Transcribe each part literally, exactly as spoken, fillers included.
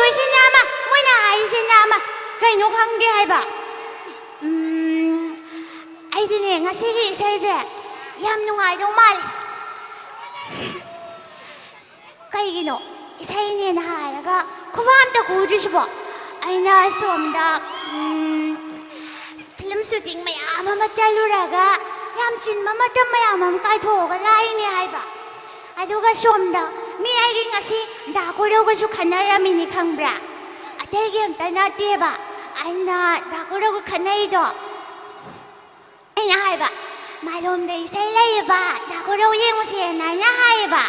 ꯍꯥꯏꯔꯤꯁꯤꯅ ꯑꯃ, ꯃꯣꯏꯅ ꯍꯥꯏꯔꯤꯁꯤꯅ ꯑꯃ, ꯀꯩꯅꯣ ꯈꯪꯗꯦ ꯍꯥꯏꯕ꯫ ꯎꯝ, ꯑꯩꯗꯤꯅꯦ, ꯉꯁꯤꯒꯤ ꯏꯁꯩꯁꯦ ꯌꯥꯝ ꯅꯨꯡꯉꯥꯏꯗꯧ ꯃꯥꯜꯂꯦ꯫ ꯀꯩꯒꯤꯅꯣ ꯏꯁꯩꯅꯦꯅ ꯍꯥꯏꯔꯒ ꯈꯨꯕꯥꯛ ꯑꯝꯇ ꯈꯨꯗ꯭ꯔꯤꯁꯤꯕꯣ? ꯑꯩꯅ ꯁꯣꯝꯗ, ꯎꯝ, ꯐꯤꯂꯝ ꯁꯨꯇꯤꯡ ꯃꯌꯥꯝ ꯑꯃ ꯆꯠꯂꯨꯔꯒ ꯌꯥꯝ ꯆꯤꯟꯕ ꯃꯇꯝ ꯃꯌꯥꯝ ꯑꯃ ꯀꯥꯏꯊꯣꯛꯑꯒ ꯂꯥꯛꯏꯅꯦ ꯍꯥꯏꯕ꯫ ꯑꯗꯨꯒ ꯁꯣꯝꯗ ꯃꯤ ꯑꯩꯒꯤ ꯉꯁꯤ ꯗꯥ ꯀꯣꯏꯔꯧꯒꯁꯨ ꯈꯟꯅꯔꯝꯃꯤꯅꯤ ꯈꯪꯕ꯭ꯔꯥ? ꯑꯇꯩꯒꯤ ꯑꯝꯇ ꯅꯠꯇꯦꯕ, ꯑꯩꯅ ꯗꯥ ꯀꯣꯏꯔꯧꯒ ꯈꯟꯅꯩꯗꯣ꯫ ꯑꯩꯅ ꯍꯥꯏꯕ, "ꯃꯥꯂꯣꯝꯗ ꯏꯁꯩ ꯂꯩꯌꯦꯕ, ꯗꯥ ꯀꯣꯏꯔꯧ ꯌꯦꯡꯉꯨꯁꯦꯅ" ꯑꯩꯅ ꯍꯥꯏꯌꯦꯕ꯫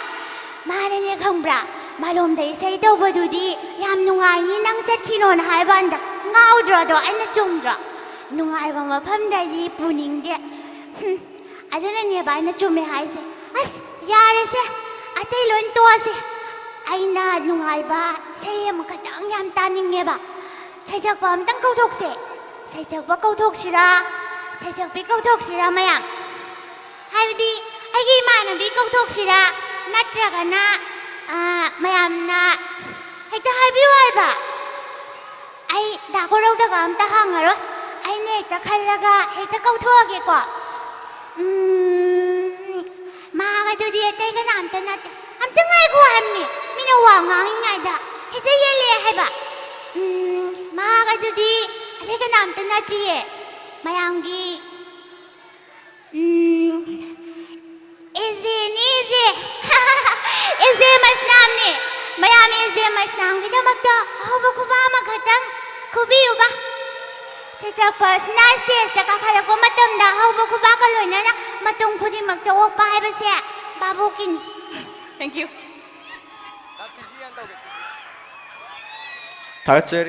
ꯃꯥꯅꯅꯦ ꯈꯪꯕ꯭ꯔꯥ, "ꯃꯥꯂꯣꯝꯗ ꯏꯁꯩ ꯇꯧꯕꯗꯨꯗꯤ ꯌꯥꯝ ꯅꯨꯡꯉꯥꯏꯅꯤ, ꯅꯪ ꯆꯠꯈꯤꯅꯣꯅ" ꯍꯥꯏꯕ ꯀꯥꯟꯗ, ꯉꯥꯎꯗ꯭ꯔꯣ ꯑꯗꯣ? ꯑꯩꯅ ꯆꯨꯝꯗ꯭ꯔꯣ? ꯅꯨꯡꯉꯥꯏꯕ ꯃꯐꯝꯗꯗꯤ ꯄꯨꯅꯤꯡꯗꯦ꯫ ꯍꯨꯝ, ꯑꯗꯨꯅꯅꯦꯕ ꯑꯩꯅ ꯆꯨꯝꯃꯦ ꯍꯥꯏꯁꯦ꯫ ꯑꯁ, ꯌꯥꯔꯦꯁꯦ, ꯑꯇꯩ ꯂꯣꯏ ꯇꯣꯛꯑꯁꯦ꯫ ꯑꯩꯅ ꯅꯨꯡꯉꯥꯏꯕ ꯏꯁꯩ ꯑꯃꯈꯛꯇꯪ ꯌꯥꯝ ꯇꯥꯅꯤꯡꯉꯦꯕ꯫ ꯁꯩꯁꯛꯄ ꯑꯝꯇꯪ ꯀꯧꯊꯣꯛꯁꯦ꯫ ꯁꯩꯁꯛꯄ ꯀꯧꯊꯣꯛꯁꯤꯔꯥ? ꯁꯩꯁꯛꯄꯤ ꯀꯧꯊꯣꯛꯁꯤꯔꯥ ꯃꯌꯥꯝ? ꯍꯥꯏꯕꯗꯤ ꯑꯩꯒꯤ ꯏꯃꯥꯟꯅꯕꯤ ꯀꯧꯊꯣꯛꯁꯤꯔꯥ? ꯅꯠꯇ꯭ꯔꯒꯅ, ꯑ, ꯃꯌꯥꯝꯅ ꯍꯦꯛꯇ ꯍꯥꯏꯕꯤꯌꯨ ꯍꯥꯏꯕ? ꯑꯩ ꯗꯥ ꯀꯣꯔꯧꯗꯒ ꯑꯝꯇ ꯍꯪꯉꯔꯣꯏ꯫ ꯑꯩꯅ ꯍꯦꯛꯇ ꯈꯜꯂꯒ ꯍꯦꯛꯇ ꯀꯧꯊꯣꯛꯑꯒꯦꯀꯣ꯫ ꯎꯝ, ꯃꯍꯥꯛ ꯑꯗꯨꯗꯤ ꯑꯇꯩ ꯀꯅꯥꯝꯇ ꯅꯠꯇꯦ꯫ ꯑꯝꯇ ꯉꯥꯏꯈꯣ ꯍꯥꯏꯕꯅꯤ꯫ ꯃꯤꯅ ꯋꯥ ꯉꯥꯡꯉꯤꯉꯩꯗ ꯍꯦꯛꯇ ꯌꯦꯠꯂꯦ ꯍꯥꯏꯕ꯫ ꯎꯝ, ꯃꯍꯥꯛ ꯑꯗꯨꯗꯤ ꯑꯇꯩ ꯀꯅꯥꯝꯇ ꯅꯠꯇꯤꯌꯦ꯫ ꯃꯌꯥꯝꯒꯤ, ꯎꯝ, ꯑꯦꯖꯦꯅꯤ, ꯑꯦꯖꯦ꯫ ꯑꯦꯖꯦ ꯃꯩꯁꯅꯥꯝꯅꯤ꯫ ꯃꯌꯥꯝ ꯑꯦꯖꯦ ꯃꯩꯁꯅꯥꯝꯒꯤꯗꯃꯛꯇ ꯑꯍꯧꯕ ꯈꯨꯕꯥꯛ ꯑꯃꯈꯛꯇꯪ ꯈꯨꯕꯤꯌꯨꯕ꯫ ꯁꯩꯁꯛꯄ ꯑꯁꯤꯅ ꯁ꯭ꯇꯦꯖꯇ ꯀꯥꯈꯠꯂꯛꯄ ꯃꯇꯝꯗ ꯑꯍꯧꯕ ꯈꯨꯕꯥꯛꯀ ꯂꯣꯏꯅꯅ ꯃꯇꯝ ꯈꯨꯗꯤꯡꯃꯛꯇ ꯑꯣꯛꯄ ꯍꯥꯏꯕꯁꯦ ꯚꯥꯕꯣꯛꯀꯤꯅꯤ꯫ Thank you꯫ ꯊꯥꯒꯠꯆꯔꯤ꯫